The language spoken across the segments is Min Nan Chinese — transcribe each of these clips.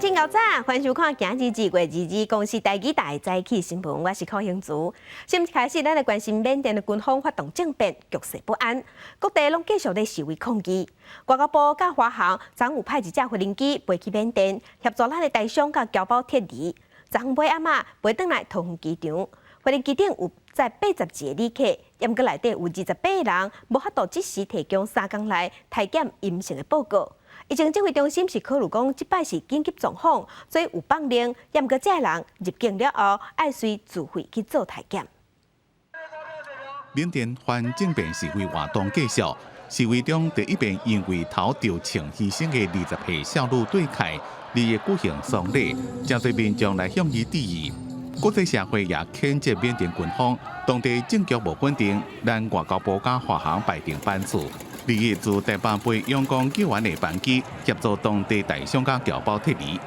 真𠢕早，歡迎收看今日2月22公視台語台早起新聞，我是柯興竹。先開始，咱來關心緬甸的軍方發動政變，局勢不安，各地攏繼續咧示威抗議。外交部佮華航昨有派一架飛行機飛去緬甸，協助咱的台商佮僑胞撤離。昨昏尾暗仔飛轉來桃園機場，飛行機頂有載82個旅客，毋過內底有28個人無法度即時提供3工內體檢陰性的報告。疫情指揮中心是考慮講，這擺是緊急狀況，所以有放令，毋過這个人入境了後，愛隨自費去做體檢。緬甸反政變示威活動繼續，示威中第一遍因為頭著槍犧牲的20歲少女對開，2日舉行喪禮，誠濟民眾來向伊致意。國際社會也譴責緬甸軍方，當地政局無穩定，咱外交部佮華航排定班次。2日自台北飛仰光救援的班機，協助當地台商佮僑胞撤離。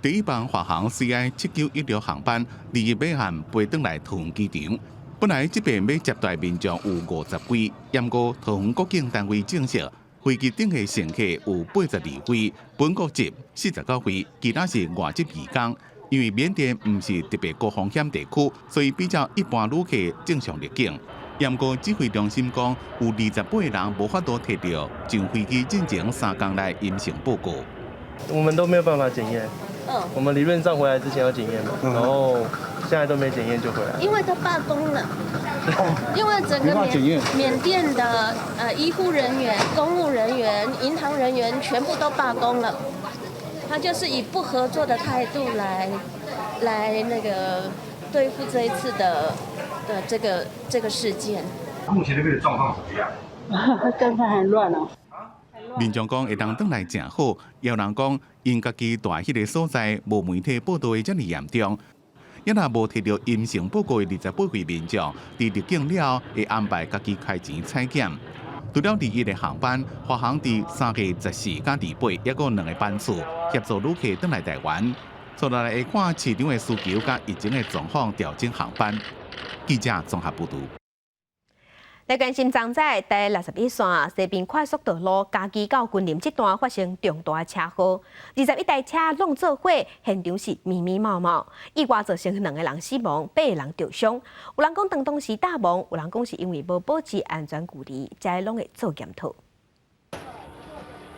第一班華航 CI 7916航班，2日尾暗飛轉來桃園機場。本來這班欲接待民眾有50位，毋過桃園國境單位證實，飛機頂的乘客有82位，本國籍49位，其他是外籍移工。因為緬甸毋是特別高風險地區，所以比照一般旅客正常入境。毋過指揮中心講，有28人無法度提著上飛機進前3工內陰性報告。我們都沒有辦法檢驗。我們理論上回來之前要檢驗嘛，然後現在都沒檢驗就回來。因為都罷工了，因為整個緬甸的醫護人員、公務人員、銀行人員全部都罷工了，他就是以不合作的態度來那個對付這一次的這個事件。目前那邊的狀況怎麼樣？狀況很亂哦。民眾講會當轉來誠好，也有人講𪜶家己蹛彼个所在無媒體報道的遮爾嚴重。也若無提著陰性報告的28位民眾，佇入境了後會安排家己開錢採檢。除了2日的航班，華航佇3月14佮28，抑閣兩個班次協助旅客轉來台灣。接落來會看市場的需求佮疫情的狀況調整航班。記者綜合報導。來關心昨早台61線西濱快速道路嘉義到雲林這段發生重大車禍，21台車攏做伙，現場是密密麻麻，意外造成兩個人死亡，八個人著傷。有人講當時大霧，有人講是因為無保持安全距離，才攏會做檢討。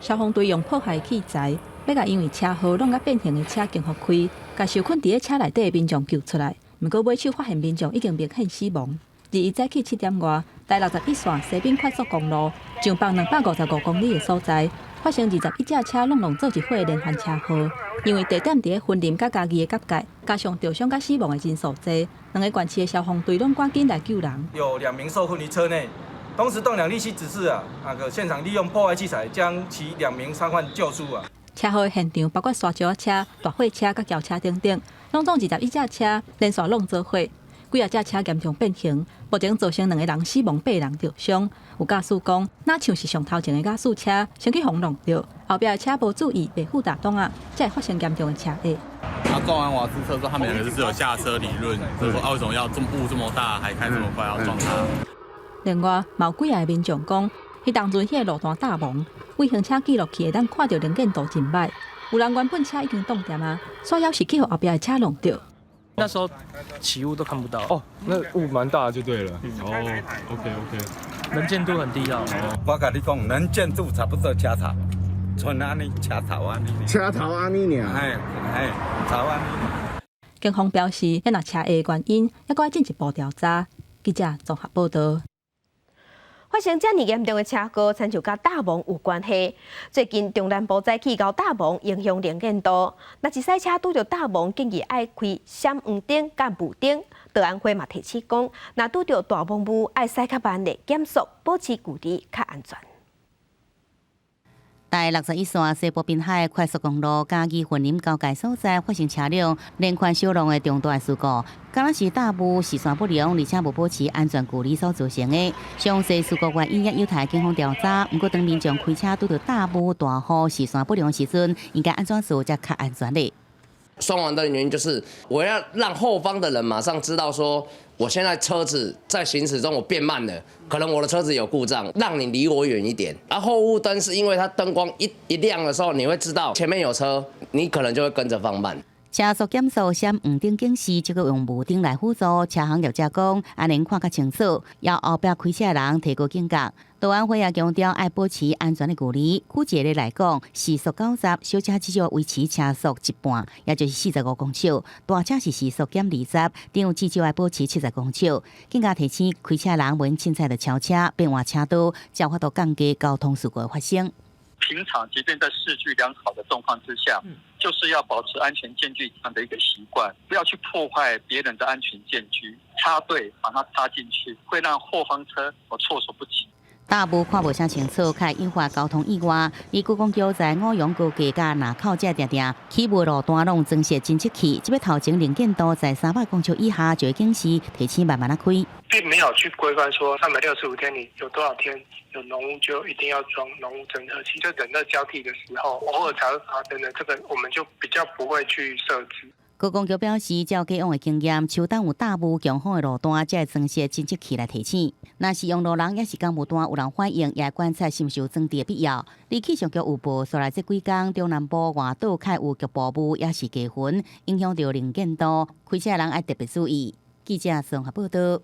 消防隊用破壞器材，欲共因為車禍弄甲變形的車傾覆開，共受困佇咧車內底的民眾救出來。毋過尾手發現民眾已經明顯死亡。2日早起7點外，台61線西濱快速公路上北255公里的所在，發生21架車攏攏做一伙連環車禍。因為地點佇咧雲林佮嘉義的結界，加上著傷佮死亡的人數濟，兩个縣市的消防隊攏趕緊來救人。有兩名受困於車內，當時棟梁立即指示啊，那個現場利用破壞器材將其兩名傷患救出啊。車禍的現場包括沙石仔車、大貨車佮轎車等等，攏總21架車連續攏做伙。幾仔架車嚴重變形，目前造成兩個人死亡，八人著傷。有駕駛講，若像是上頭前的亞斯車，先去予撞著，後壁的車無注意，袂赴打擋啊，才會發生嚴重的車禍。他撞完瓦斯車之後，他們兩個就是有下車理論，就說啊，為什麼要這麼霧這麼大，還開這麼快要撞他？另外，嘛有幾个民眾講，彼當陣彼个路段大霧，對行車記錄器會當看著能見度真䆀，有人原本車已經擋踮啊，煞猶是去予後壁的車撞著。那時候起霧都看不到哦，那霧蠻大就對了。哦，OK OK，能見度很低啊。我共你講，能見度差不多車頭，賰按呢車頭按呢。車頭按呢爾。嘿，嘿，頭按呢。警方表示，這若車禍的原因，猶閣愛進一步調查。記者綜合報道。發生遮爾嚴重的車禍，親像佮大霧有關係。最近中南部早起𠢕大霧，影響能見度。若是駛車拄著大霧，建議愛開閃黃燈佮霧燈。道安會嘛提醒講，若拄著大霧霧，愛駛較慢的減速，保持距離較安全。台61線西部濱海快速公路嘉義雲林交界所在發生車輛連環相撞的重大事故，敢若是大霧視線不良，而且無保持安全距離所造成的。詳細事故原因也有待警方調查。毋過，當民眾開車拄著大霧、大雨、視線不良時陣，應該按怎做才較安全咧？雙黃燈的原因就是我要讓後方的人馬上知道說，我現在車子在行駛中我變慢了，可能我的車子有故障，讓你離我遠一點。而後霧燈是因為它燈光一亮的時候，你會知道前面有車，你可能就會跟着放慢。車速減速閃黃燈警示，這個用霧燈來輔助。車行業者講，按呢看較清楚，予後壁開車的人提高警覺。道安會也強調愛保持安全的距離。舉一個例來講，時速90，小車至少維持車速一半，也就是45公尺；大車是時速減20，等於至少愛保持70公尺。更加提醒開車人袂凊彩就超車、變換車道，才有法度降低交通事故的發生。平常即便在視距良好的狀況之下，就是要保持安全間距這樣的一個習慣，不要去破壞別人的安全間距，插隊把它插進去，會讓後方車我措手不及。大霧看無啥清楚，較會引發交通意外。而觀光局在五楊高架佮林口這定定起霧路段攏增設偵測器，這擺頭前能見度在300公尺以下就會警示，提醒慢慢仔開。並沒有去規範說365天你有多少天有濃霧就一定要裝濃霧偵測器，就冷熱交替的時候偶爾才會發生的，這個我們就比較不會去設置。觀光局表示，照過往的經驗，秋冬有大霧強風的路段，才會裝設偵測器來提醒。若是用路人抑是工務單有人反映，也會觀察是毋是有裝置的必要。而氣象局預報，紲來這幾工中南部外島較有局部霧，抑是低雲，影響著能見度，開車人愛特別注意。記者綜合報道。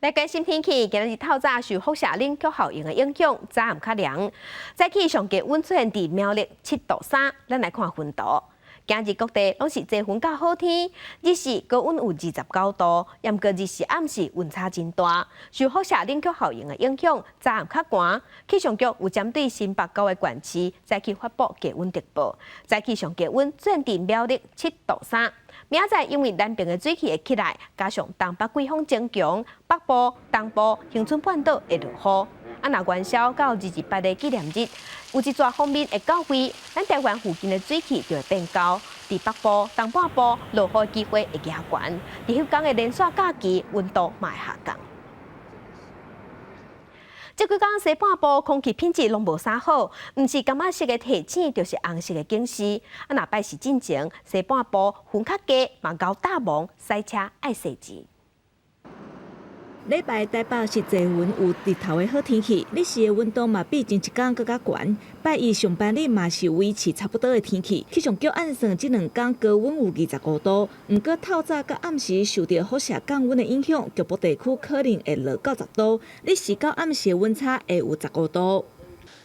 來關心天氣，今日透早受輻射冷卻效應的影響，早暗較涼。早起上低溫出現佇苗栗7度3，咱來看雲圖。今日各地攏是濟雲佮好天，日時高溫有29度，毋過日時暗時溫差真大。受輻射冷卻效應的影響，早暗較寒。氣象局有針對新北九個縣市，早起發布低溫特報。早起上低溫出現佇苗栗7度3。明仔載因為南邊的水汽會起來，加上東北季風增強，北部、東部、恆春半島會落雨。啊，若元宵到228的紀念日，有一逝鋒面會到位，咱台灣附近的水汽就會變厚。佇北部、東半部落雨機會會加懸。佇彼工的連續假期，溫度嘛會下降。這幾工西半部空氣品質攏無啥好，毋是柑仔色的提醒，就是紅色的警示。啊，若拜四進前，西半部雲較低，嘛𠢕大霧，駛車愛細緻。禮拜台北是濟雲有日頭的好天氣，日時的溫度嘛比前一工閣較懸。拜一上班日嘛是維持差不多的天氣。氣象局按算這兩工高溫有25度，毋過透早佮暗時受著輻射降溫的影響，局部地區可能會落到10度。日時到暗時的溫差會有15度。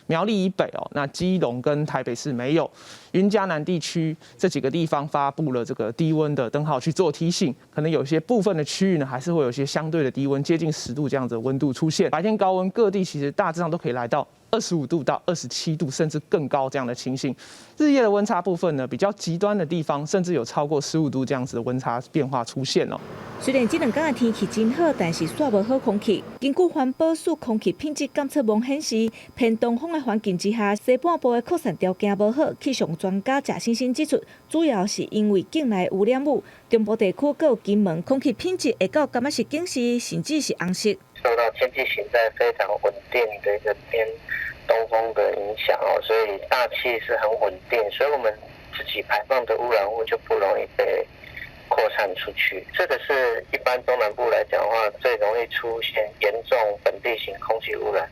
苗栗以北哦，那基隆跟台北市沒有，雲嘉南地區這幾個地方發布了這個低溫的燈號去做提醒，可能有些部分的區域呢，還是會有些相對的低溫，接近10度這樣子的溫度出現。白天高溫，各地其實大致上都可以來到25度到27度，甚至更高這樣的情形。日夜的溫差部分呢，比較極端的地方，甚至有超過15度這樣子的溫差變化出現哦。雖然這兩工的天氣真好，但是煞無好空氣。根據環保署空氣品質監測網顯示，偏東風的環境之下，西半部的擴散條件無好。氣象專家謝星星指出，主要是因為境內污染物，中部地區閣有金門，空氣品質會到柑仔色警示，甚至是紅色。受到天氣形態非常穩定的一個偏東風的影響哦，所以大氣是很穩定，所以我們自己排放的污染物就不容易被擴散出去。這個是一般中南部來講的話，最容易出現嚴重本地型空氣污染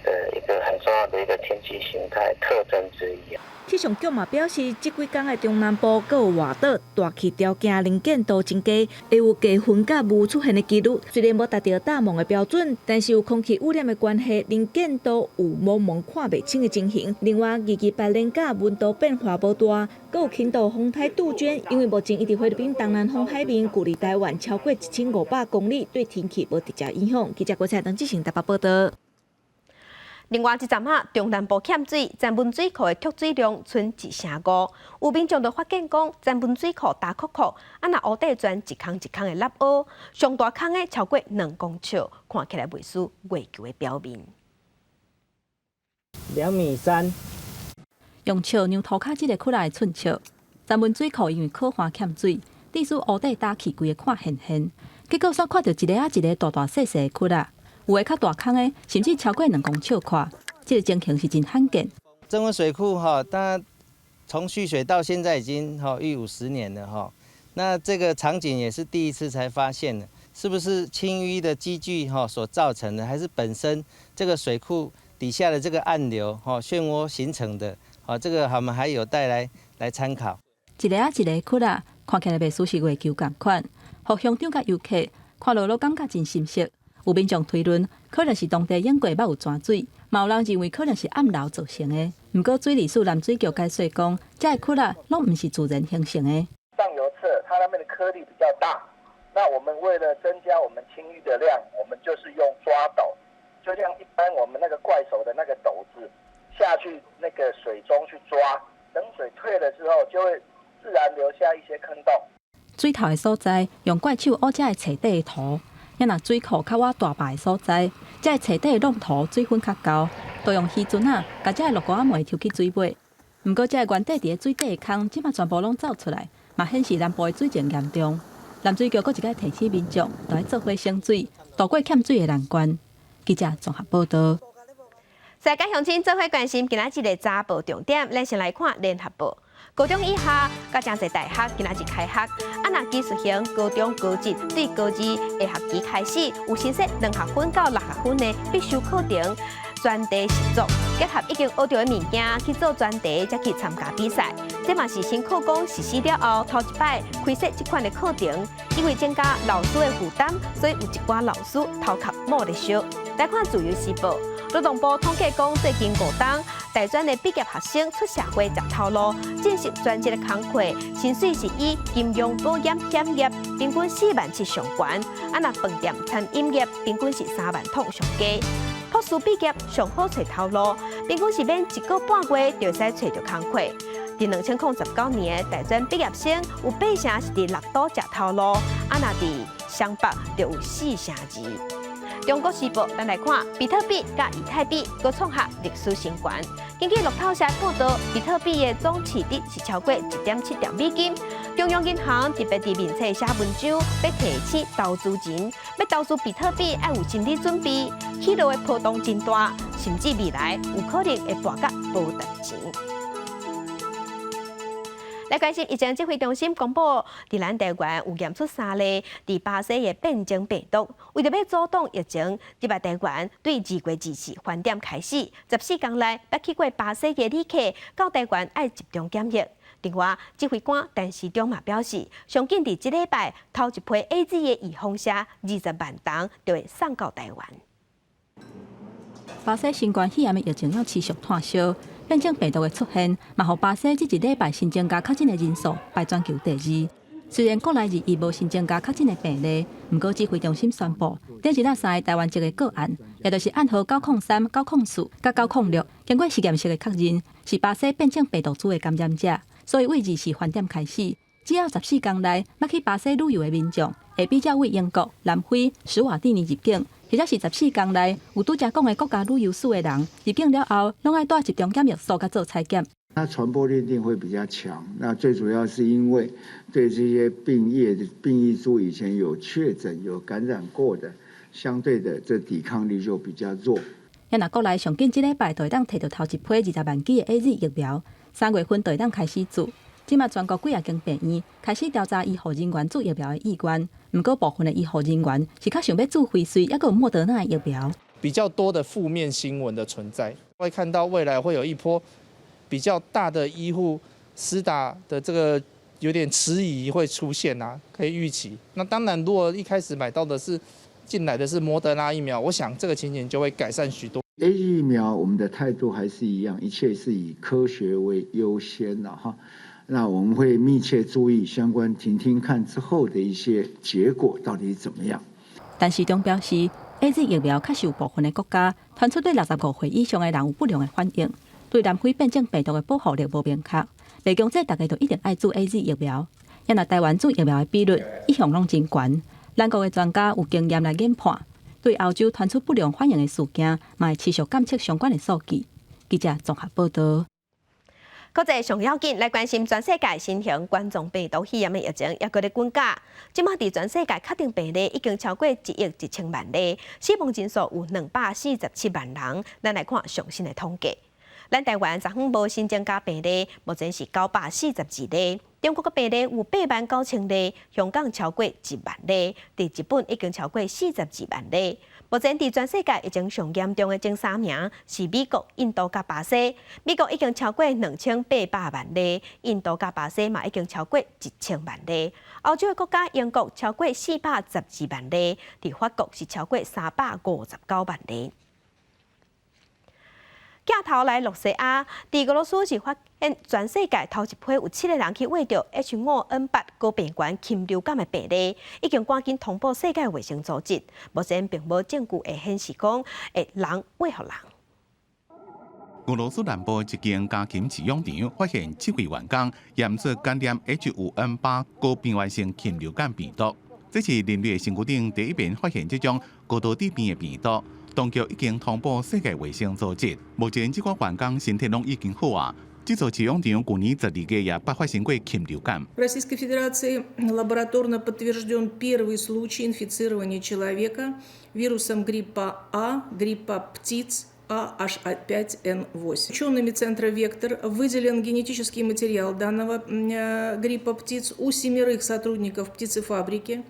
的一個很重要的一個天氣形態特徵之一。氣象局嘛表示，這幾工的中南部閣有外島大氣條件能見度真低，會有低雲佮霧出現的幾率。雖然無達到大霧的標準，但是有空氣污染的關係，能見度有模糊看袂清的情形。另外，228連假溫度變化無大，閣有輕度風台杜鵑，因為目前伊佇菲律賓東南方海面，距離台灣超過1500公里，對天氣無直接影響。記者郭彩登執行台北報道。另外，這陣仔中南部欠水，曾文水庫的蓄水量賰1成5。有民眾就發現講，曾文水庫焦涸涸，啊若湖底鑽一空一空的垃圾，上大空的超過2公尺，看起來袂輸月球的表面。 2米3。用尺量塗跤這个窟仔的寸尺，曾文水庫因為洘旱欠水，致使湖底焦去規个看現現，結果煞看著一个仔一个大大細細的窟仔。有的較大空的，甚至超過2公尺寬，這個情形是真罕見。曾文水庫哈，它從蓄水到現在已經哈逾50年了哈。那這個場景也是第一次才發現的，是不是清淤的機具哈所造成的，還是本身這個水庫底下的這個暗流哈漩渦形成的？啊，這個我們還有待來參考。一個仔一个窟仔，看起來袂輸是月球仝款，予鄉長佮遊客看落攏感覺真心適。有民眾推論，可能是當地湧過捌有泉水，嘛有人認為可能是暗流造成的。毋過水利署南水局解釋講，這个窟仔攏毋是自然形成的。上游側，它那邊的顆粒比較大，那我們為了增加我們清淤的量，我們就是用抓斗，就像一般我們那個怪手的那個斗子下去那個水中去抓，等水退了之後，就會自然留下一些坑洞。水頭的所在，用怪手挖這个冊底的土。啊若水庫較倚大壩的所在，這个冊底的挵塗水分較厚，就用漁船仔，共這个落糊仔糜抽去水尾。毋過這个原底佇咧水底的空，這馬全部攏走出來，嘛顯示南部的水情嚴重。南水局閣一擺提醒民眾，著愛做伙省水，渡過欠水的難關。記者綜合報導。世界鄉親做伙關心今仔日的早報重點，咱先來看聯合報。高中以下佮誠濟大學今仔日開學，啊若技術型高中高職對高二下學期開始有新設2學分到6學分的必修課程專題實作，結合已經學著的物件去做專題，才去參加比賽。這嘛是新課綱實施了後，頭一擺開設這款的課程，因為增加老師的負擔，所以有一寡老師頭殼冒咧燒。來看自由時報，勞動部統計講，最近5冬大專的畢業學生出社會食頭路，進行專職的工課，薪水是以金融保險險業平均4萬7上懸，啊若飯店餐飲業平均是3萬通上低。博士畢業上好揣頭路，平均是免一個半月就會使揣著工課。佇2019年大專畢業生有八成是佇六都食頭路，啊若佇雙北就有4成2。中國時報，咱來看比特幣佮以太幣閣創下歷史新高。根據路透社報導，比特幣的總市值是超過1.7兆美金。中央銀行特別佇面冊寫文章，欲提醒投資人，欲投資比特幣愛有心理準備，起落的波動真大，甚至未來有可能會跋甲無值錢。來關心疫情指揮中心公布，佇咱台灣有驗出三例佇巴西的變種病毒，為著欲阻擋疫情，這擺台灣對2月24翻點開始，14天內捌去過巴西的旅客到台灣愛集中檢疫。另外，指揮官陳時中嘛表示，上緊佇這禮拜頭一批 AZ 的預防射20萬筒就會送到台灣。巴西新冠肺炎的疫情猶持續湠燒。變種病毒的出現，嘛予巴西這一禮拜新增加確診的人數排全球第二。雖然國內日日無新增加確診的病例，毋過指揮中心宣布，頂一日三个台灣籍的個案，也就是案號903、904佮906，經過實驗室的確認，是巴西變種病毒株的感染者。所以對24翻點開始，只要14天內捌去巴西旅遊的民眾，會比照對英國、南非、史瓦蒂尼入境，或者是14天內有拄才講的國家旅遊史的人入境了後，攏愛蹛集中檢疫所佮做採檢。它傳播力一定會比較強，那最主要是因為對這些病液病異株以前有確診、有感染過的，相對的這抵抗力就比較弱。啊若國內上緊這禮拜就會當提著頭一批20萬劑的 AZ 疫苗，3月份就會當開始注。這馬全國幾仔間病院開始調查醫護人員注疫苗的意願，毋過部分的醫護人員是較想欲注輝瑞，抑閣有莫德納的疫苗。比較多的負面新聞的存在，會看到未來會有一波比較大的醫護施打的這個有點遲疑會出現啊，可以預期。那當然，如果一開始買到的是進來的是莫德納疫苗，我想這個情形就會改善許多。 AZ 疫苗，我們的態度還是一樣，一切是以科學為優先的哈。那我們會密切注意相關，聽聽看之後的一些結果到底怎麼樣。陳時中表示，AZ 疫苗確實有部分的國家傳出對65歲以上的人有不良的反應，對南非變種病毒的保護力無明確，袂強制逐家都一定愛注 AZ 疫苗。啊若台灣注疫苗的比率一向攏真懸，咱國的專家有經驗來研判，對歐洲傳出不良反應的事件，嘛會持續監測相關的數據。記者綜合報導。國際上要緊來關心全世界新型冠狀病毒肺炎的疫情，猶閣咧滾價。這馬佇全世界確診病例已經超過1億1千萬例，死亡人數有247萬人。咱來看上新的統計。咱台灣昨昏無新增加病例，目前是942例。中國的病例有8萬9千例，香港超過1萬例，佇日本已經超過42萬例。目前佇全世界疫情上嚴重的前三名是美國、印度佮巴西。美國已經超過2800萬例，印度佮巴西嘛已經超過1000萬例。歐洲的國家英國超過412萬例，佇法國是超過359萬例。鏡頭來露西亞，佇俄羅斯是發現全世界頭一批有七个人去穢著 H5N8高病原禽流感的病例，已經趕緊通報世界衛生組織。目前並無證據會顯示講會人穢予人。俄羅斯南部一間家禽飼養場發現七位員工驗出感染 H5N8高病原性禽流感病毒，這是人類身軀頂第一遍發現這種高度致病的病毒。當局已經通報世界衛生組織，目前這寡員工身體攏已經好啊。這座飼養場舊年12月也捌發生過禽流感。 В Российской Федерации лабораторно подтвержден первый случай инфицирования человека вирусом гриппа А, гриппа птиц AH5N8. Учеными центра «Вектор» выделен генетический материал данного гриппа птиц у семерых сотрудников птицефабрики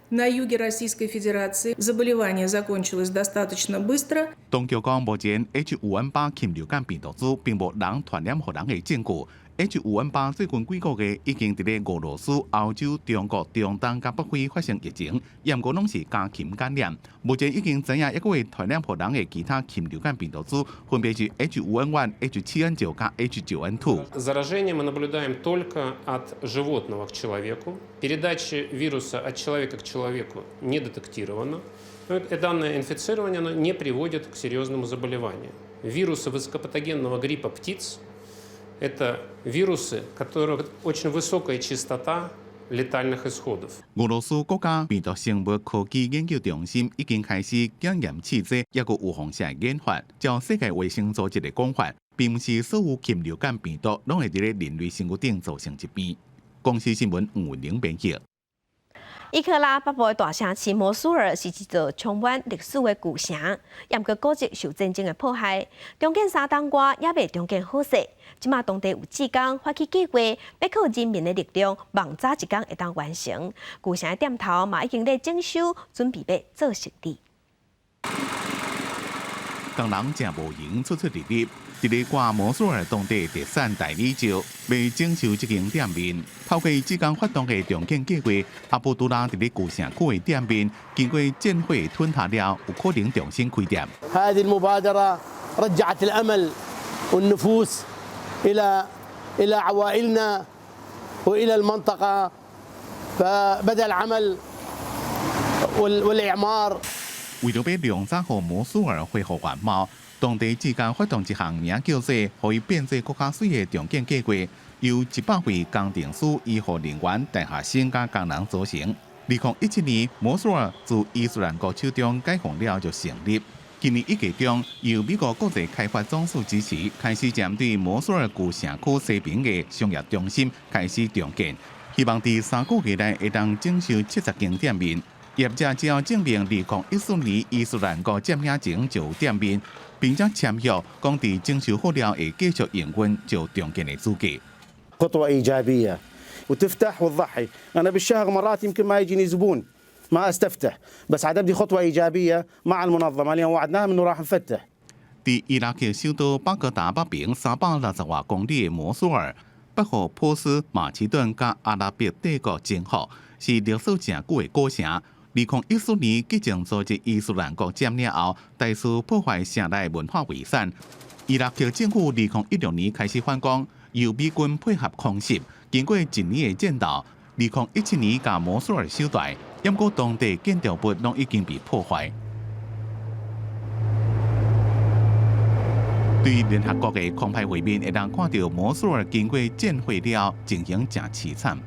на юге Российской Федерации. Заболевание закончилось достаточно быстро. 當局講，目前 H5N8禽流感病毒株並無人傳染予人的證據。H5N8最近幾個月已經佇咧俄羅斯、歐洲、中國、中東佮北非發生疫情，毋過攏是家禽感染。目前已經知影抑閣會傳染予人的其他禽流感病毒株，分別是 H5N1、H7N9佮 H9N2。 Заражение мы наблюдаем только от животного к человеку. Передачи вируса от человека к человеку не детектировано. Но данное инфицирование, оно не приводит к серьезному заболеванию. Вирусы высокопатогенного гриппа птиц – это вирусы, которых очень высокая частота летальных исходов. 俄羅斯國家病毒生物科技研究中心已經開始檢驗試劑，抑閣有風險研發。照世界衛生組織的講法，並毋是所有禽流感病毒攏會佇咧人類身軀頂造成疾病。公視新聞吳文玲編譯。伊拉克北部的大城市摩蘇爾是一座充滿歷史的舊城，毋過古蹟受戰爭的破壞，重建3冬外猶未重建好勢。這馬當地有志工發起計劃，欲靠人民的力量，望早一工會當完成。舊城的店頭嘛已經咧整修，準備欲做生意。工人誠無閒出出入入，佇咧掛摩蘇爾當地特產大理石，欲整修這間店面。透過志工發動的重建計劃，阿布都拉佇咧舊城區的店面，經過戰火吞下了，有可能重新開店。 هذه المبادرة رجعت الأمل والنفوس إلى عوائلنا وإلى المنطقة فبدأ العمل والإعمار。為著欲量早予摩蘇爾恢復原貌，當地志工發動一項名叫做“予伊變做閣較媠的重建計劃”，由100位工程師、醫護人員、大學生佮工人組成。2017年，摩蘇爾自伊斯蘭國手中解放了就成立。今年1月中，由美國國際開發總署支持，開始針對摩蘇爾舊城區西邊的商業中心開始重建，希望佇3個月內會當整修70間店面。業者只要證明2014年伊斯蘭國佔領前就有店面，並且簽約，講佇整修好了會繼續營運，就重建的資格。 خطوة إيجابية وتفتح وتضحي أنا بالشهر مرات يمكن ما يجيني زبون ما استفتح بس عاد أبدي خطوة إيجابية مع المنظمة اليوم وعدناهم إنه راح نفتح。佇伊拉克首都巴格達北邊360外公里的摩蘇爾，北予波斯、馬其頓佮阿拉伯帝國征服，是歷史誠久的古城。2014年激進組織伊斯蘭國佔領後，大肆破壞城內文化遺產。伊拉克政府2016年開始反攻，由美軍配合空襲，經過一年的戰鬥，2017年共摩蘇爾守大，毋過當地建築物攏已經被破壞。對聯合國的空拍畫面，會當看著摩蘇爾經過戰火了，情形誠淒慘。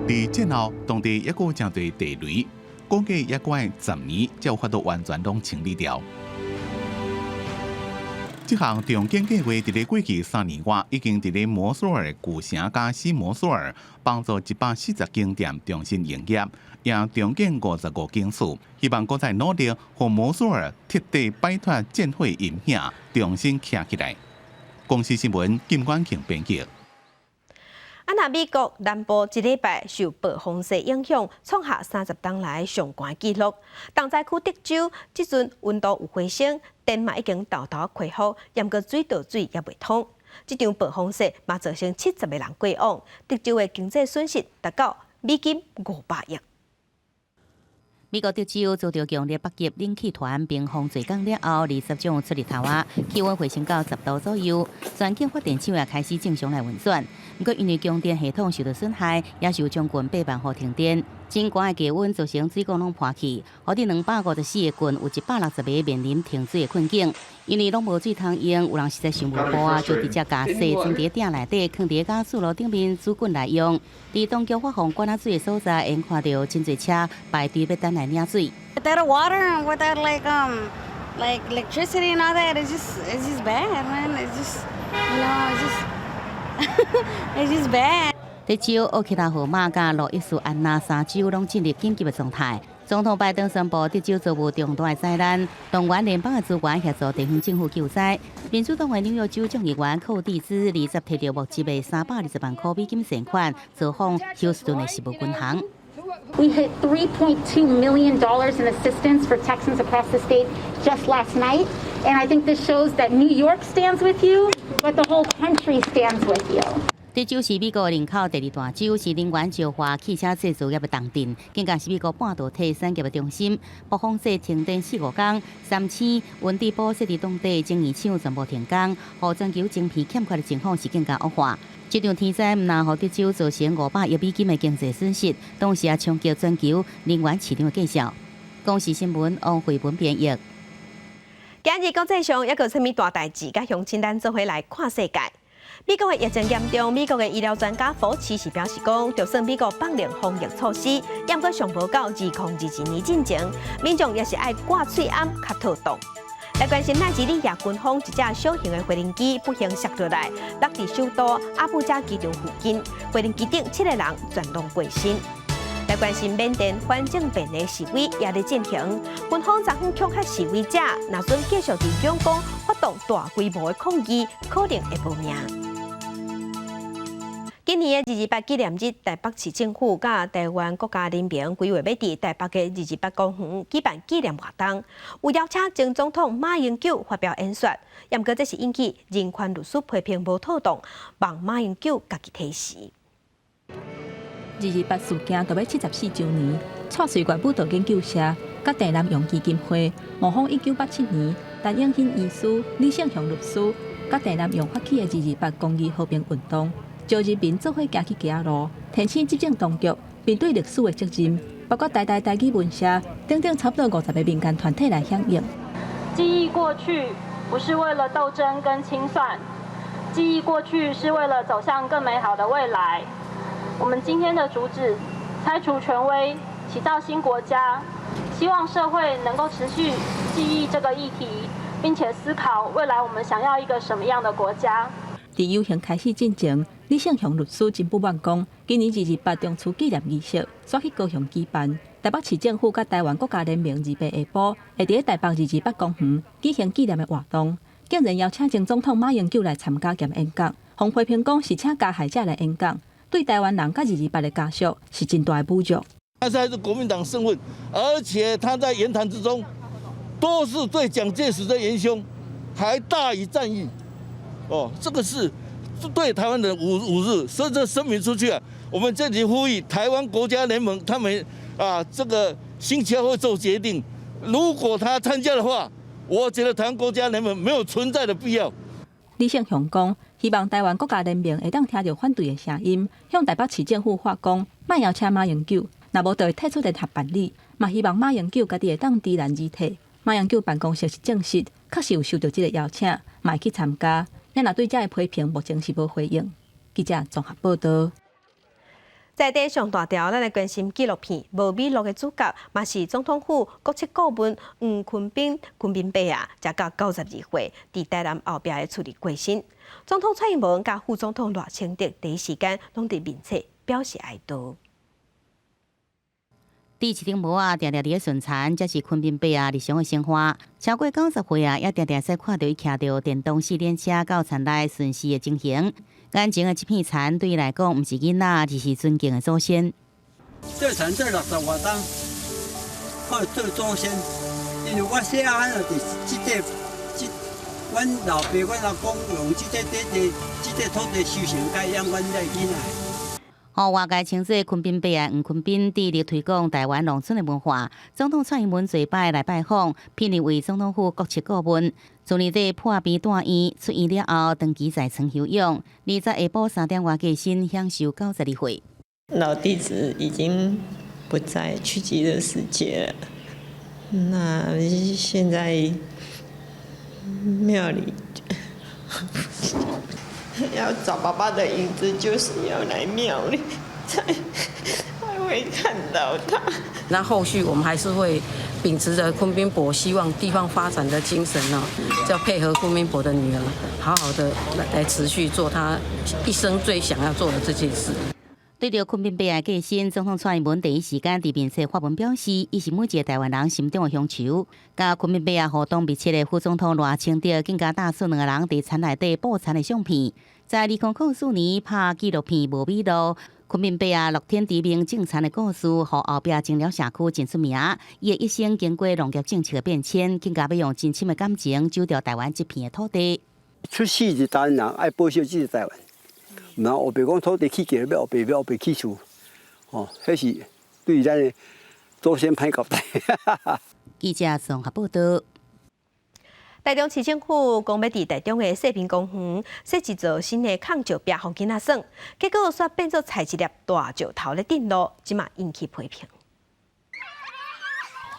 佇戰後，當地抑閣有誠濟地雷，估計抑閣愛10年才有法度完全攏清理掉。這項重建計劃佇咧過去3年外，已經佇咧摩蘇爾舊城佮新摩蘇爾幫助140間店重新營業，也重建55間厝，希望閣再努力，予摩蘇爾徹底擺脫戰火陰影，重新徛起來。公視新聞金冠慶編輯。啊，若美國南部這禮拜受暴風雪影響，創下30冬來上寒紀錄。重災區德州這陣溫度有回升，電嘛已經沓沓恢復，毋過水道水猶未通。這場暴風雪嘛造成70個人過往，德州的經濟損失達到美金500億。美國德州遭著強烈北極冷氣團冰封墜降了後，20晡出日頭仔，氣溫回升到10度左右，全境發電廠也開始正常來運轉。毋過因為供電系統受到損害，也是有將近8萬戶停電。真寒的低溫造成水管攏破去，予佇254個郡有160個面臨停水的困境。因為攏無水通用，有人實在想無步啊，就直接共雪裝佇鼎內底，囥佇加速爐頂面煮滾來用。佇當局發放罐仔水的所在，會看著真濟車排隊欲等來領水。 Without water and without like electricity and all that, it's just bad, man. It's just you know, it's just it's just bad. 德州、奧克拉荷馬佮路易斯安那三州攏進入緊急的狀態。總統拜登宣布，德州遭遇重大的災難，動員聯邦的資源協助地方政府救災。民主黨的紐約州眾議員寇蒂茲20提著募集的320萬箍美金善款，造訪休斯頓的食物銀行。 We hit $3.2 million in assistance for Texans across the state just last night. And I think this shows that New York stands with you, but the whole country stands with you. 德州是美國人口第二大州，是能源、石化、汽車製造業的重鎮，更加是美國半導體產業的中心。暴風雪停電四五工，三星、溫蒂波設佇當地晶圓廠全部停工，予全球晶片欠缺的情況是更加惡化。這場天災毋但予德州造成500億美金的經濟損失，同時也衝擊全球能源市場的價格。公視新聞王慧文編譯。今日國際上猶閣有啥物大代誌，佮鄉親咱做伙來看世界。美國的疫情嚴重，美國的醫療專家福奇是表示講，就算美國放寬防疫措施，毋過尚無到2022年進前，民眾也是愛掛喙罨較妥當。來關心奈及利亞軍方一架小型的飛行機不幸摔落來，落佇首都阿布加機場附近，飛行機頂七個人全攏過身。來關心緬甸反政變的示威也佇進行，軍方昨昏恐嚇示威者，若準繼續佇仰光發動大規模的抗議，可能會無命。今年的二二八紀念日，台北市政府佮台灣國家聯盟規劃欲佇台北的二二八公園舉辦紀念活動，有邀請前總統馬英九發表演說，毋過這是引起人權律師批評無妥當，望馬英九家己提示。二二八事件就欲74週年，蔡穗月舞蹈研究社佮鄭南榕基金會模仿1987年陳永興醫師、李勝雄律師佮鄭南榕發起的二二八公義和平運動。招人民做伙行去街仔路，提醒執政當局面對歷史的責任，包括台大台語文社等等，差不多50個民間團體來響應。記憶過去不是為了鬥爭跟清算，記憶過去是為了走向更美好的未來。我們今天的主旨：拆除權威，啟造新國家。希望社會能夠持續記憶這個議題，並且思考未來我們想要一個什麼樣的國家。佇遊行開始進前，李勝雄律師真不滿講，今年二二八重厝紀念儀式，煞去高雄舉辦。台北市政府佮台灣國家聯盟28下晡會佇台北二二八公園舉行紀念的活動，竟然邀請前總統馬英九來參加兼演講，予批評講是請加害者來演講，對台灣人佮二二八的家屬是真大的侮辱。他是國民黨身份，而且他在言談之中都是對蔣介石的元兇，還大以讚譽。哦，這個是對台灣的侮辱，所以這聲明出去啊，我們這裡呼籲台灣國家聯盟，他們啊，這個星期二會做決定。如果他參加的話，我覺得台灣國家聯盟沒有存在的必要。李勝雄講，希望台灣國家聯盟會當聽著反對的聲音，向台北市政府發講，莫邀請馬英九，若無就會退出聯合辦理。嘛希望馬英九家己會當知難而退。馬英九辦公室是證實，確實有收著這個邀請，嘛會去參加。咱若對這个批評，目前是無回應。記者綜合報導。在地上大條，咱來關心紀錄片《無尾鹿》的主角，嘛是總統府國策顧問黃坤斌，坤斌伯啊，才到92歲，佇台南後壁的厝裡過身。總統蔡英文佮副總統賴清德第一時間攏佇面冊表示哀悼。佇一頂帽仔，定定佇咧巡田，這是坤斌伯仔日常的生活。超過90歲啊，也定定使看著伊騎著電動四輪車到田內巡視的情形。眼前的這片田對伊來講，毋是囡仔，而是尊敬的祖先。這田做60外冬，靠做祖先，因為我細漢就佇這塊，這阮老爸、阮阿公用這塊地地，這塊土地收成，佮養阮這囡仔。予外界稱做坤斌伯仔黃坤斌，致力推廣台灣農村的文化。總統蔡英文濟擺來拜訪，聘任為總統府國策顧問。去年底破病住院，出院了後長期在床休養。20下晡3點外過身，享壽92歲。老弟子已經不在去極樂世界了。那現在廟裡要找爸爸的影子，就是要來廟裡才還會看到他。那後續我們還是會秉持着坤斌伯希望地方發展的精神呢，要配合坤斌伯的女兒，好好的來持續做他一生最想要做的這件事。對著坤斌伯的過身，總統蔡英文第一時間佇面冊發文表示，伊是每一個台灣人心中的鄉愁。佮坤斌伯互動密切的副總統賴清德，更加搭出兩個人佇田內底布田的相片。在2004年拍紀錄片《無尾鹿》，坤斌伯仔樂天知命種田的故事，予後壁整了社區真出名。伊的一生經過農業政策的變遷，更加欲用真深的感情守著台灣這片的土地。出世就台灣人，愛保守這個台灣。毋通烏白講土地起價，欲烏白欲烏白起厝，哦，彼是對咱的祖先歹交代。記者綜合報道。台中市政府講欲佇台中的世平公園設一座新的空石壁，予囡仔耍，結果煞變做踩一粒大石頭咧鎮路，這馬引起批評。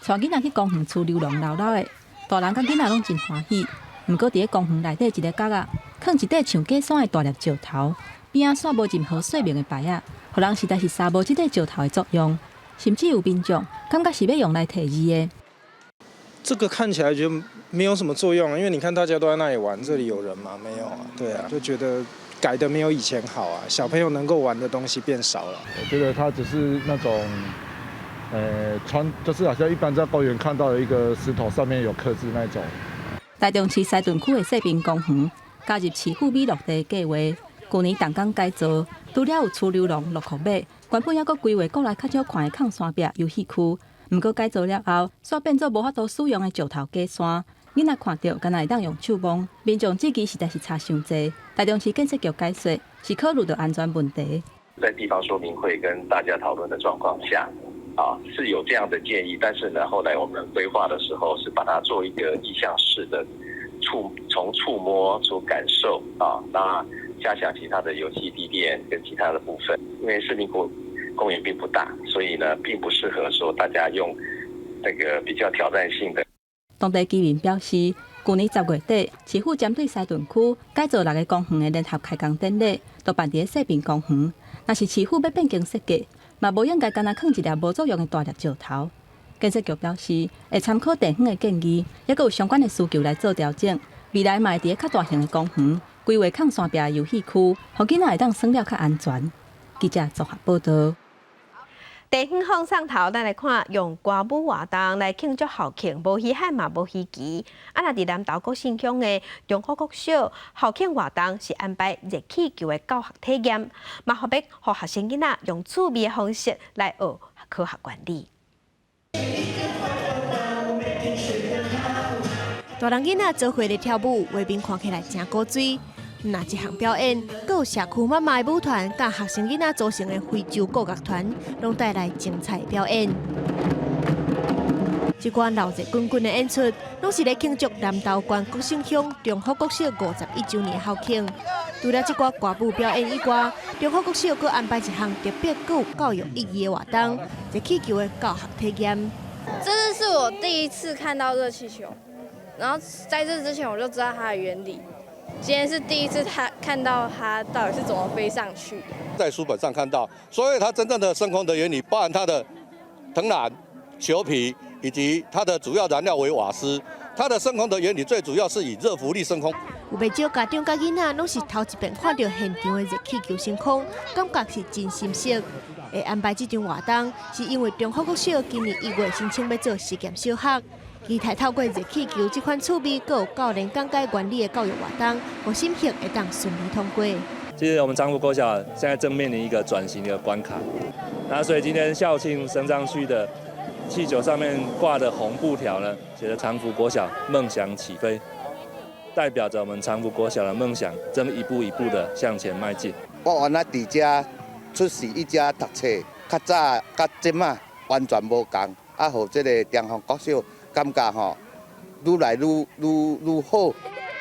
帶囡仔去公園趨溜廊溜溜的，大人佮囡仔攏真歡喜。毋過佇咧公園內底一个角仔，囥一塊像假山的大粒石頭，邊仔煞無任何說明的牌仔，予人實在是捎無這塊石頭的作用，甚至有民眾感覺是欲用來提字的。這個看起來就沒有什麼作用，因為你看大家都在那裡玩，這裡有人嗎？沒有啊，對啊，就覺得改得沒有以前好啊，小朋友能夠玩的東西變少了。我覺得它只是那種，穿就是好像一般在公園看到的一個石頭上面有刻字那種。台中市西屯區的世平公園加入市府美樂地計劃，舊年動工改造，除了有趨溜廊、洛克馬，原本猶閣規劃國內較少看的空山壁遊戲區。毋過改造了後，煞變做無法度使用的石頭假山，囡仔看著，敢若會當用手摸。民眾質疑實在是差傷濟。台中市建設局解說，是考慮著安全問題。在地方說明會跟大家討論的狀況下，啊，是有這樣的建議，但是呢，後來我們規劃的時候是把它做一個意向式的觸，從觸摸出感受啊，那加強其他的遊戲地墊跟其他的部分，因為市民公園並不大，所以呢，並不適合說大家用那個比較挑戰性的。當地居民表示，舊年10月底，市府針對西屯區改造6個公園的聯合開工典禮，都辦佇咧世平公園。若是市府欲變更設計，嘛無應該干焦囥一粒無作用的大粒石頭。建設局表示，會參考地方的建議，猶閣有相關的需求來做調整。未來嘛會佇咧較大型的公園規劃空山壁遊戲區，予囡仔會當耍了較安全。記者綜合報道。地方放送頭，咱來看用歌舞活動來慶祝校慶，無稀罕嘛無稀奇。啊，若佇南投國姓鄉的中福國小校慶活動是安排熱氣球的教學體驗，嘛予學生囡仔用趣味的方式來學科學原理。大人囡仔做伙咧跳舞，畫面看起來誠古錐。若這項表演，閣有社區媽媽的舞團，佮學生囡仔組成的非洲鼓樂團，攏帶來精彩表演。這款鬧熱滾滾的演出，攏是咧慶祝南投縣國姓鄉中福國小51週年校慶。除了這寡歌舞表演以外，中福國小閣安排一項特別閣有教育意義的活動——熱氣球的教學體驗。這是我第一次看到熱氣球，然後在這之前我就知道它的原理。今天是第一次他看到它到底是怎麼飛上去的。在書本上看到，所以它真正的升空的原理，包含它的藤籃、球皮以及它的主要燃料為瓦斯。它的升空的原理最主要是以熱浮力升空。有袂少家長佮囡仔攏是頭一遍看著現場的熱氣球升空，感覺是真新鮮。會安排這場活動，是因為中福國小今年1月申請欲做實驗小學，期待透過熱氣球這款趣味、閣有教練講解原理的教育活動，予審核會當順利通過。其實我們長福國小現在正面臨一個轉型的關卡，那所以今天校慶升上去的氣球上面掛的紅布條呢，寫著長福國小夢想起飛，代表着我們長福國小的夢想正一步一步的向前邁進。我原來佇遮出世，佇遮讀冊，較早佮這馬完全無仝，啊，予這个中福國小感覺吼，愈來愈愈愈好。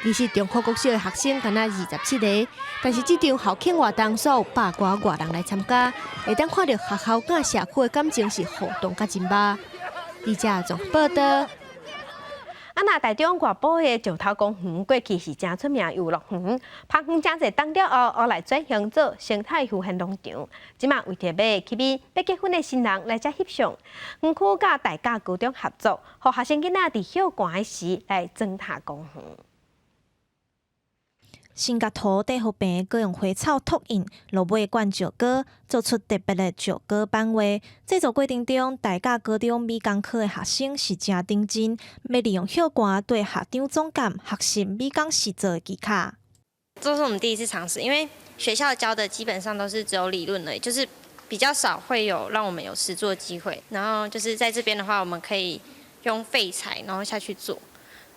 其實中福國小的學生敢若27個，但是這場校慶活動煞有百外外人來參加，會當看著學校佮社區的感情是互動佮真密。記者綜合報導。啊，若台中外埔的石頭公園過去是誠出名遊樂園，芳園誠濟冬了後，後來轉型做生態休閒農場。這馬為著欲吸引欲結婚的新人來遮翕相，園區佮大甲高中合作，予學生囡仔佇歇寒時來鑽塔公園。先共塗底予平，閣用花草拓印，落尾灌石膏，做出特別的石膏版畫。製作過程中，大甲高中美工科的學生是誠認真，欲利用歇寒對學長總監學習美工實作的技巧。這是我們第一次嘗試，因為學校教的基本上都是只有理論而已，就是比較少會有讓我們有實作機會。然後就是在這邊的話，我們可以用廢材，然後下去做。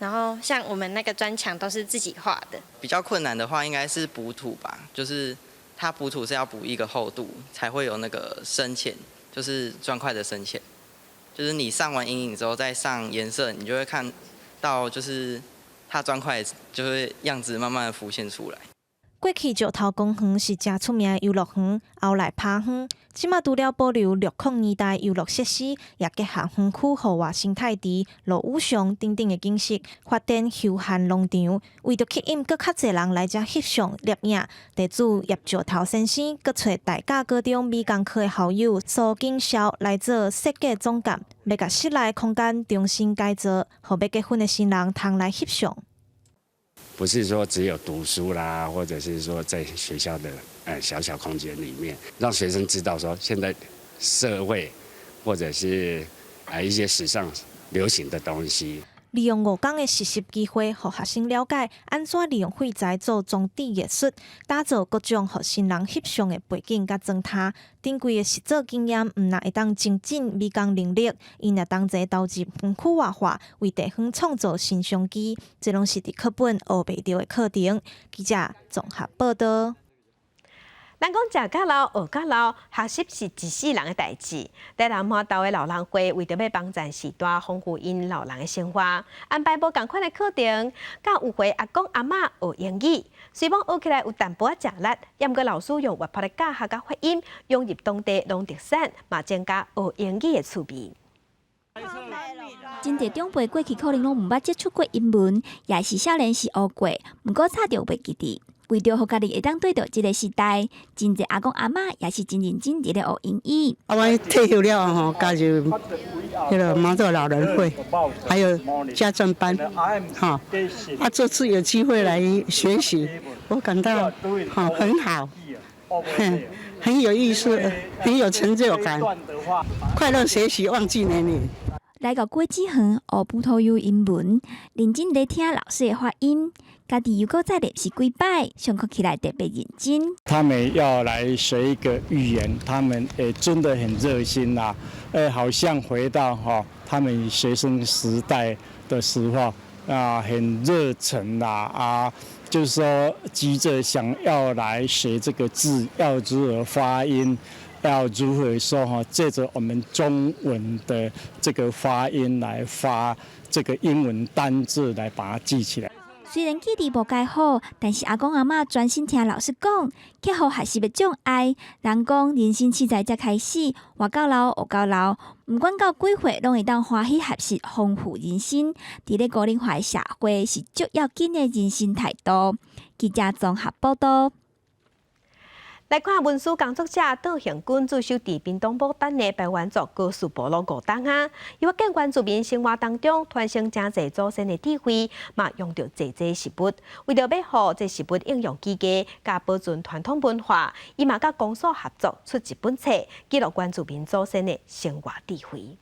然後像我們那個磚牆都是自己畫的。比較困難的話，應該是補土吧，就是它補土是要補一個厚度，才會有那個深淺，就是磚塊的深淺。就是你上完陰影之後再上顏色，你就會看到就是它磚塊就會樣子慢慢的浮現出來。過去石頭公園是誠出名的遊樂園，後來拋荒，這馬除了保留60年代遊樂設施，也結合園區戶外生態池、落雨箱等等的景色，發展休閒農場。為著吸引閣較濟人來遮翕相攝影，地主葉石頭先生閣揣大甲高中美工科的校友蘇景霄來做設計總監，欲共室內空間重新改造，予欲結婚的新人通來翕相。不是說只有讀書啦，或者是說在學校的小小空間裡面，讓學生知道說現在社會或者是一些時尚流行的東西。利用5工的實習機會，予學生了解按怎利用廢材做裝置藝術，打造各種予新人翕相的背景佮磚塔。珍貴的實作經驗，毋但會當精進美工能力，𪜶也同齊投入園區活化，為地方創造新商機。這攏是佇課本學袂著的課程。記者綜合報導。人講食甲老，學甲老，學習是一世人的代誌。台南蟬豆的老人會為著欲幫贊時代豐富𪜶老人的生活，安排無仝款的課程，教有歲阿公阿嬤學英語。雖罔學起來有淡薄仔食力，猶毋過老師用活潑的教學佮發音，融入當地農特產，嘛增加學英語的趣味。真濟長輩過去可能攏毋捌接觸過英文，也是少年時學過，毋過早就袂記得。為著予家己會當對著這个時代，真濟阿公阿嬤也是真認真佇咧學英語。啊，我退休了後吼，加入彼个蟬豆老人會，還有家政班，哈。啊，這次有機會來學習，我感到哈很好，很有意思，很有成就感，快樂學習，忘記年齡。來到果子園學葡萄牙英文，認真咧聽老師的發音，家己又閣再練習幾擺，上課起來特別認真。他們要來學一個語言，他們也真的很熱心呐，好像回到哈他們學生時代的時候啊，很熱忱啦啊，就是說急着想要來學這個字，要如何發音。要如何說哈？借著我們中文的這個發音來發這個英文單字，來把它記起來。雖然記憶無蓋好，但是阿公阿嬤專心聽老師講，克服學習的障礙。人講人生凊彩才開始，活到老學到老，毋管到幾歲，攏會當歡喜學習，豐富人生。佇咧高齡化的社會，是足要緊的人生態度。記者綜合報導。來看文書工作者杜行軍駐守佇屏東牡丹的排灣族高樹部落五冬啊，伊發現原住民生活當中傳承誠濟祖先的智慧，嘛用著濟濟食物。為著欲予這食物應用技藝，佮保存傳統文化，伊嘛佮公所合作出一本冊，記錄原住民祖先的生活智慧。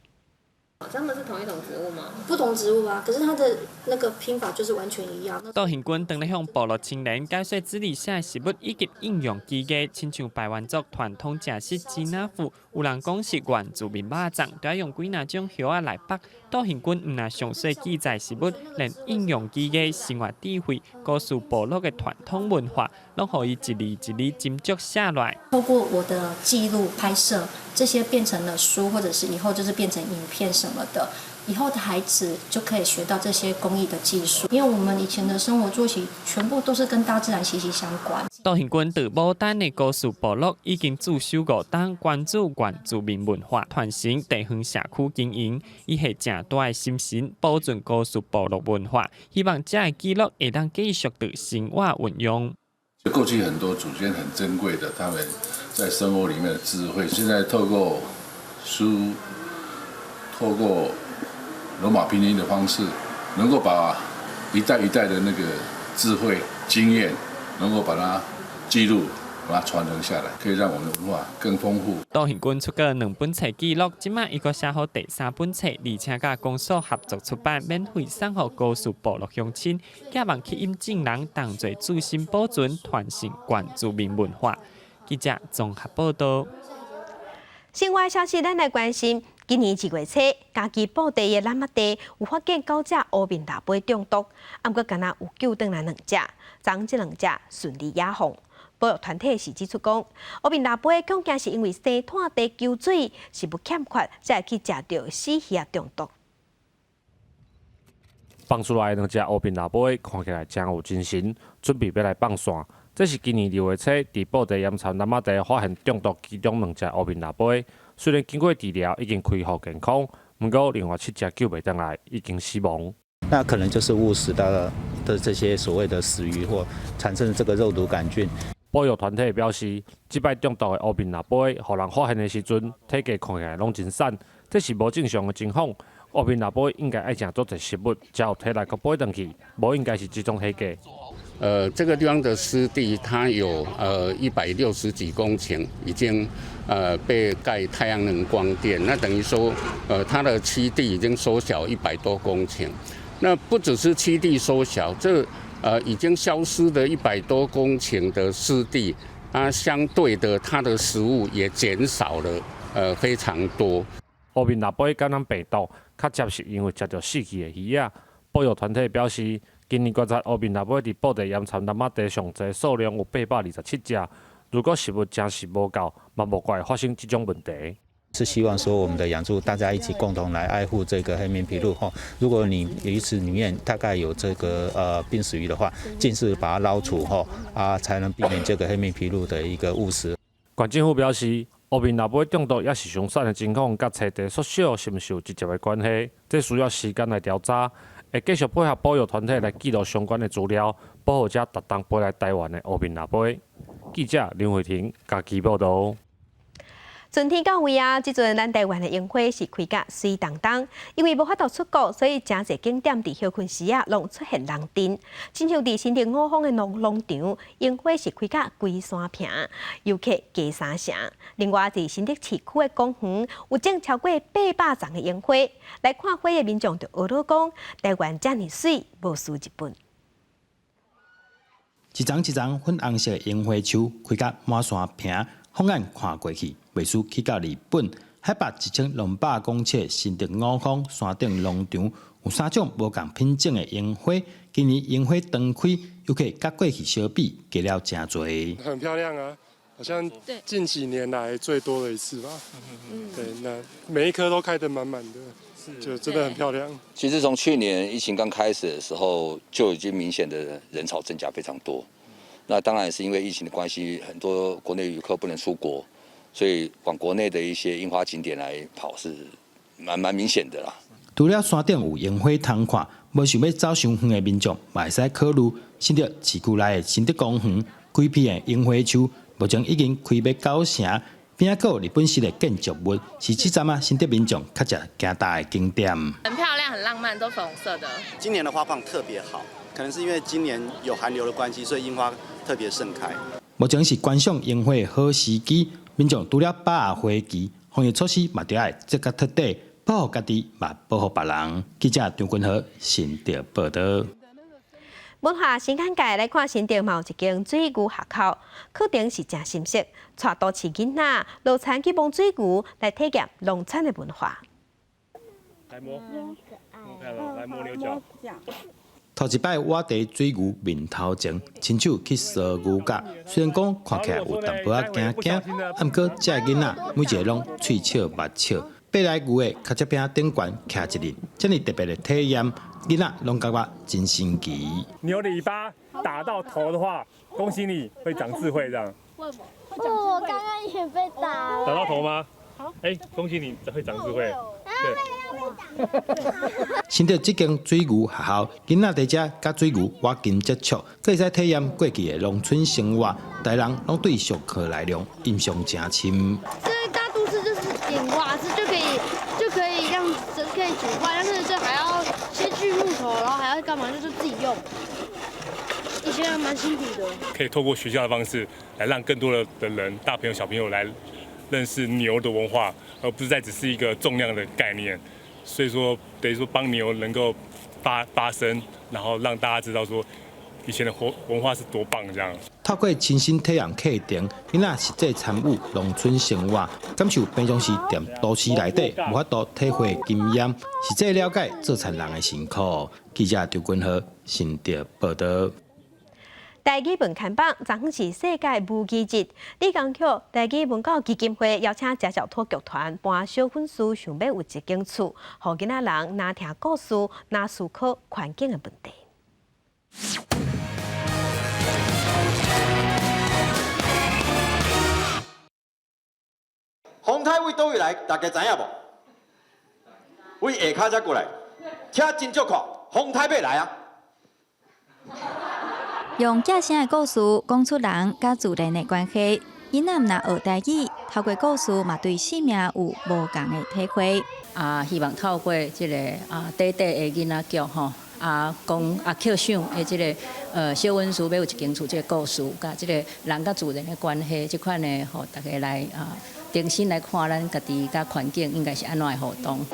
他們是同一種植物嗎？不同植物啊，可是它的那個拼法就是完全一樣。杜行軍當咧向部落青年解說籽裡寫食物以及應用技藝，親像排灣族傳統食食雞仔糊，有人講是原住民肉粽，都愛用幾若種葉仔來縛。杜行軍毋但詳細記載食物，連應用技藝、生活智慧、高樹部落的傳統文化，攏予伊一字一字斟酌寫落來。透過我的記錄拍攝，這些變成了書，或者是以後就是變成影片什麼的，以後的孩子就可以學到這些工藝的技術。因為我們以前的生活作息全部都是跟大自然息息相關。杜行軍佇牡丹的高樹部落已經駐守五冬，關注原住民文化傳承、地方社區經營，伊下誠大的心神保存高樹部落文化，希望這个記錄會當繼續佇生活運用。過去很多祖先很珍貴的，他們在生活裡面的智慧，現在透過書、透過羅馬拼音的方式，能夠把一代一代的那個智慧經驗，能夠把它記錄，把它傳承下來，可以讓我們的文化更豐富。杜行軍出過兩本冊記錄，這馬伊閣寫好第三本冊，而且佮公所合作出版，免費送予高樹部落鄉親，寄望吸引眾人同齊注心保存傳承原住民文化。記者綜合報道。新聞消息，咱來關心。今年二月初，嘉義布袋的湳仔地有發現九隻烏面蜊筊中毒，毋過干焦有救轉來兩隻，昨這兩隻順利野放。保育團體是指出講，烏面蜊筊恐驚是因為生湠地溝水食物欠缺，才會去食著死魚仔中毒。放出來兩隻烏面蜊筊看起來誠有精神，準備欲來放線。這是今年二月初佇布袋鹽田湳仔地發現中毒其中兩隻烏面蜊筊，雖然經過治療已經恢復健康，毋過另外七隻救袂轉來，已經死亡。那可能就是誤食到的這些所謂的死魚或產生這個肉毒桿菌。保育團體表示，這擺中毒的烏面蜊筊，予人發現的時陣，體格看起來攏真瘦，這是無正常的情況。烏面蜊筊應該愛食足濟食物，才有體力閣飛轉去，無應該是這種體格。這個地方的濕地，它有160幾公頃，已經被蓋太陽能光電，那等於說，它的棲地已經縮小100多公頃。那不只是棲地縮小，這已經消失的100多公頃的濕地，它相對的它的食物也減少了非常多。烏面蜊筊感染病毒，較捷是因為食著死去的魚仔。保育團體表示，今年觀察烏面蜊筊佇布袋鹽田湳仔地上濟數量有827隻。如果食物真是無夠，嘛無怪會發生這種問題。是希望說我們的養豬大家一起共同來愛護這個黑面琵鷺吼。如果你魚池裡面大概有這個病死魚的話，盡速把它撈除吼，啊，才能避免這個黑面琵鷺的一個誤食。縣政府表示，烏面蜊筊中毒抑是傷瘦的情況，佮棲地縮小是毋是有直接的關係？這需要時間來調查。會繼續配合保育團體來記錄相關的資料，保護這逐冬飛來台灣的烏面蜊筊。記者林慧婷嘉義報導。春天到位啊！這陣咱台灣的櫻花是開甲媠當當，因為無法度出國，所以誠濟景點佇歇睏時啊，攏出現人陣。親像佇新竹五峰的農農場，櫻花是開甲規山坪，遊客加三成。另外，佇新竹市區的公園，有種超過800叢的櫻花，來看花的民眾就呵咾講，台灣遮爾媠，無輸日本。一叢一叢粉紅色的櫻花樹開甲滿山坪，放眼看過去，袂輸去到日本。海拔1200公尺，新竹五峰山頂農場有三種無仝品種的櫻花。今年櫻花當開，遊客佮過去相比，加了誠濟。很漂亮啊，好像近幾年來最多的一次吧。對，那每一棵都開得滿滿的，就真的很漂亮。其實從去年疫情剛開始的時候，就已經明顯的人潮增加非常多。那當然是因為疫情的關係，很多國內遊客不能出國，所以往國內的一些櫻花景點來跑是蠻明顯的啦。除了山頂有櫻花通看，無想欲走傷遠的民眾，嘛會使考慮新竹市區內的新竹公園，規片的櫻花樹，目前已經開欲九成。邊仔閣有日本式的建築物，是這陣仔新竹民眾較濟行搭的景點。很漂亮，很浪漫，都粉紅色的。今年的花況特別好，可能是因為今年有寒流的關係，所以櫻花特別盛開。目前是觀賞櫻花的好時機，民眾除了把握花期，防疫措施嘛著愛做甲徹底，保護家己，嘛保護別人。記者張君豪新竹報導。文化新眼界來看，新竹嘛有一間水牛學校，課程是誠深色，帶都市囡仔落田去摸水牛，來體驗農村的文化。來摸，來摸牛角。頭一擺倚佇水牛面頭前，親手去挲牛角，雖然講看起來有淡薄仔驚驚，毋過這个囡仔每一个攏喙笑目笑。爬來牛的跤跡餅頂懸徛一日，這麼特別的體驗，囡仔攏感覺真神奇。牛的尾巴打到頭的話，恭喜你會長智慧，這樣。哦，我剛剛也被打了。打到頭嗎？好。欸，恭喜你會長智慧。對。新竹這間水牛學校，囡仔佇遮佮水牛倚近接觸，閣會使體驗過去的農村生活，大人攏對上課內容印象誠深。這大都市就是點瓦斯就可以，就可以讓可以煮飯，但是這還要先鋸木頭，然後還要幹嘛？就是自己用。以前還蠻辛苦的。可以透過學校的方式，來讓更多的人，大朋友小朋友來認識牛的文化，而不是再只是一個重量的概念。所以說，等於說幫牛能夠發發聲，然後讓大家知道說以前的活文化是多棒，這樣。透過親身體驗課程，囡仔實際參與農村生活，感受平常時踮都市內底無法度體會經驗，實際了解做田人的辛苦。記者張君豪新竹報導。台語文看板，昨昏是世界母語日。李江橋台語文教基金會邀請食小托劇團搬小粉絲，想欲有一間厝，予囡仔人若聽故事，若思考環境的問題。風颱對佗位來，大家知影無？對下跤才過來，車真足快，風颱欲來啊！用寄聲的故事講出人佮自然的關係，囡仔毋若學台語，透過故事嘛對生命有無仝的體會。啊，希望透過這个啊短短的囡仔劇吼，啊講啊曲想的這个小溫書欲有一間厝這个故事，佮這个人佮自然的關係，這款的，予大家來啊重新來看咱家己佮環境應該是按怎的互動。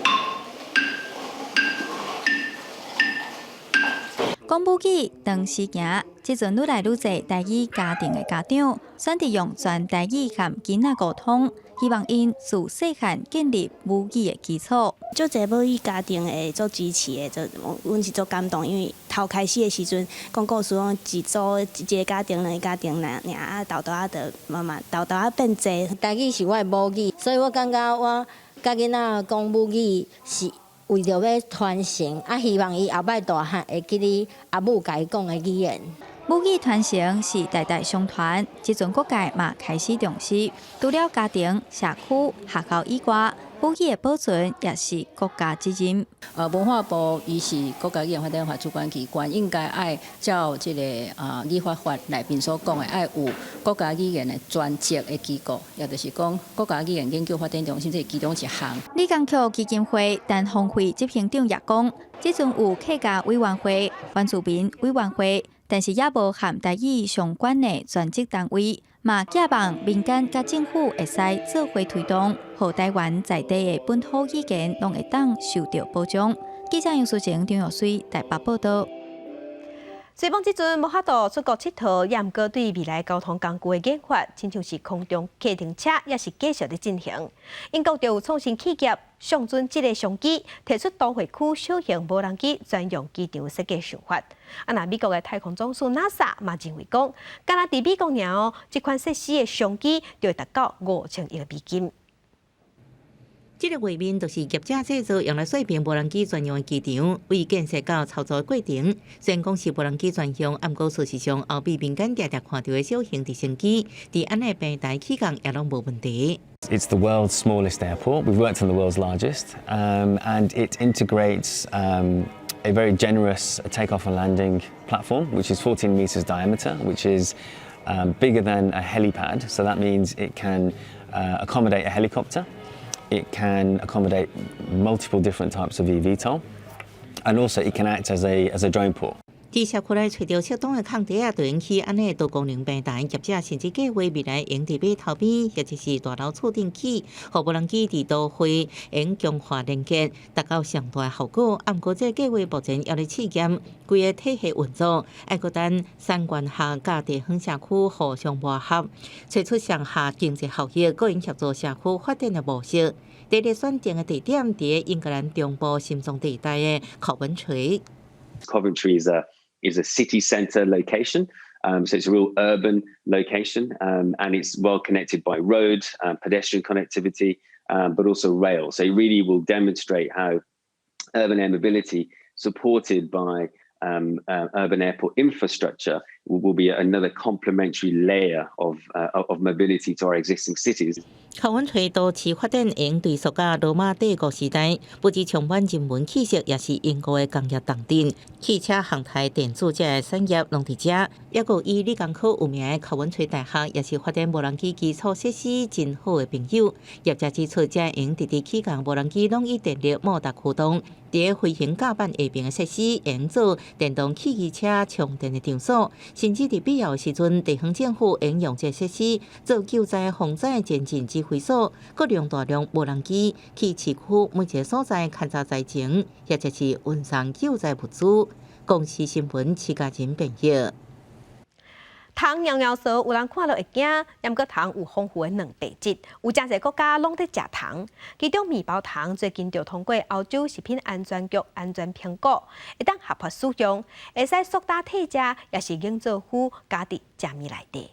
講母語當時行，這陣愈來愈濟台語家庭的家長選擇用全台語和囡仔溝通，希望𪜶自細漢建立母語的基礎。足濟母語家庭會做支持的，就阮是足感動，因為頭開始的時陣講故事，攏一組一個家庭、兩個家庭爾爾啊，沓沓仔就慢慢沓沓仔變濟。台語是我的母語，所以我感覺我佮囡仔講母語是為著欲傳承，啊，希望伊後擺大漢會記得阿母共伊講的語言。母語傳承是代代相傳，這陣各界嘛開始重視，除了家庭、社區、學校以外，母語的保存也是國家責任。文化部伊是國家語言發展法主管機關，應該愛照這个語法法內面所講的，愛有國家語言的專責的機構，也就是講國家語言研究發展中心，這是其中一項。李江橋基金會陳芳惠執行長也講，這陣有客家委員會、原住民委員會，但是也無和台語相關的專職單位。嘛，寄望民間佮政府會使做伙推動，予台灣在地的本土語言攏會當受著保障。記者楊淑晴、張玉水台北報導。雖罔這陣無法度出國𨑨迌，也毋過對未來交通工具的研發，親像是空中計程車，也是繼續咧進行。英國就有創新企業相準這个商機，提出都會區小型無人機專用機場設計想法。啊，若美國的太空總署 NASA 嘛認為講，敢若佇美國爾哦，這款設施的商機就會達到5000億美金。這个畫面就是業者製造用來細型無人機專用的機場，為建設到操作過程，雖然講是無人機專用，毋過事實上後壁民間定定看著的小型直升機，佇按呢平台起降也攏無問題。 It's the world's smallest airport. We've worked on the world's largest, and it integrates a very generous takeoff and landing platform, which is 14 meters diameter, which is Bigger than a helipad, so that means it can accommodate a helicopter, it can accommodate multiple different types of eVTOL, and also it can act as a drone port. 佇社區內揣著適當的空地仔，就會起按呢多功能平台。業者甚至計劃未來會佇碼頭邊，或者是大樓厝頂起，予無人機佇都會會強化連結，達到上大的效果。啊，毋過這個計劃目前猶咧試驗，規个體系運作，愛閣等產官學佮地方社區互相磨合，揣出上下經濟效益，閣會協助社區發展的模式。第一個選定的地點佇英格蘭中部心臟地帶的考文垂。 Coventry is a city centre location. So it's a real urban location and it's well connected by road, pedestrian connectivity, but also rail. So it really will demonstrate how urban air mobility supported by urban airport infrastructure will be another complementary layer of mobility to our existing cities. 考文垂都市發展會追溯到羅馬帝國時代，不只充滿人文氣息，也是英國的工業重鎮。汽車、航太、電子這个產業攏佇遮，抑閣以理工科有名的考文垂大學，也是發展無人機基礎設施真好的朋友。業者指出，這會直直起降無人機攏以電力摩達驅動，佇飛行甲板下爿的設施，會做電動汽機車充電的場所，甚至佇必要的時陣，地方政府會用這設施做救災防災前進指揮所，閣用大量無人機去市區每一个所在勘查災情，或者是運送救災物資。公視新聞徐家仁編譯。糖搖搖趖，有人看著會驚，毋過糖有豐富的蛋白質，有誠濟國家攏佇食糖。其中麵包糖最近就通過歐洲食品安全局安全評估，會當合法使用，會使速打替食，抑是用做輔加佇食物內底。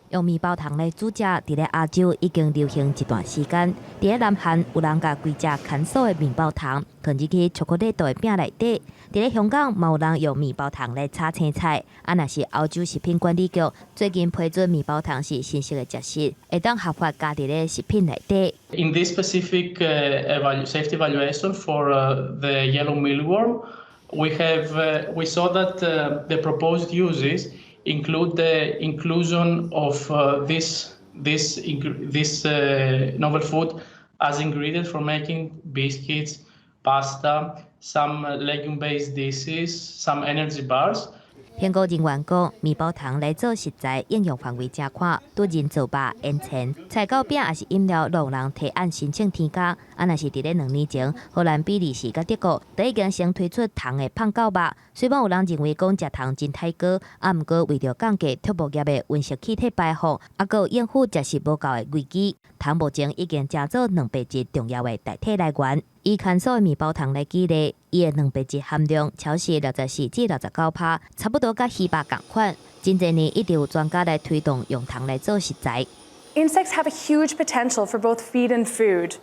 用麵包糖來煮食，佇咧亞洲已經流行一段時間。佇咧南韓，有人共規隻牽手的麵包糖放入去巧克力豆的餅內底。佇咧香港，嘛有人用麵包糖來炒青菜。啊，若是歐洲食品管理局最近批准麵包糖是新式的食食，會當合法加佇咧食品內底。 In this specific safety evaluation for the yellow mealworm, we saw that the proposed uses include the inclusion of this novel food as ingredient for making biscuits, pasta, some legume-based dishes, some energy bars. 評估人員講，麵包糖來做食材應用範圍誠寬，對人造肉、煙腸、菜糕餅抑是飲料，攏有人提案申請添加。啊，若是佇咧2年前，荷蘭、比利時佮德國都已經先推出糖的胖狗肉。雖然有人認為講食糖真刣高，啊，毋過為著降低畜牧業的溫室氣體排放，啊，閣有應付食食無夠的危機，糖目前已經成做蛋白質重要的代替來源。以牽手的麵包糖來舉例，伊的蛋白質含量超過64至69%，差不多佮魚肉仝款。真濟年一直有專家來推動用糖來做食材。 Insects have a huge potential for both feed and food.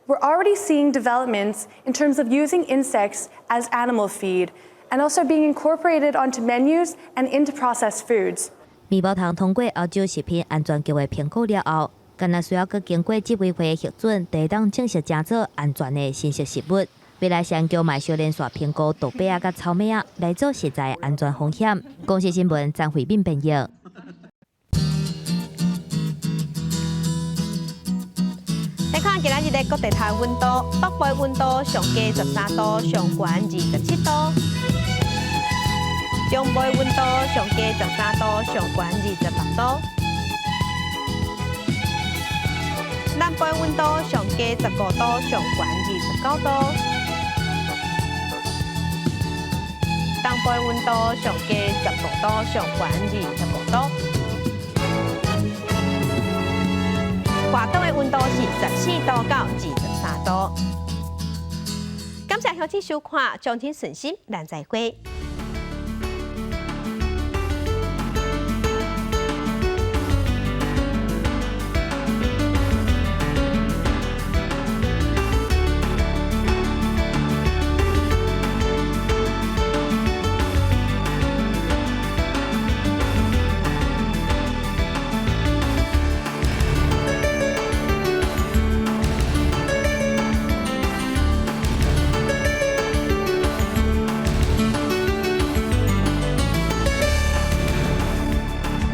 We're already seeing developments in terms of using insects as animal feed and also being incorporated onto menus and into processed foods. 麵包糖通過歐洲食品安全局的評估了後，敢若需要閣經過執委會核准，才會當正式成做安全的新式食物。未來商局嘛小連續評估豆白仔佮草莓仔來做食材安全風險。公視新聞張慧敏編譯。來看今仔日的各地頭溫度，北部溫度上低13度，上懸27度；中部溫度上低13度，上懸26度；南部溫度上低15度，上懸29度；東部溫度上低15度，上懸25度。外島的溫度是14度到23度。感謝鄉親收看，掌聲順心，咱再會。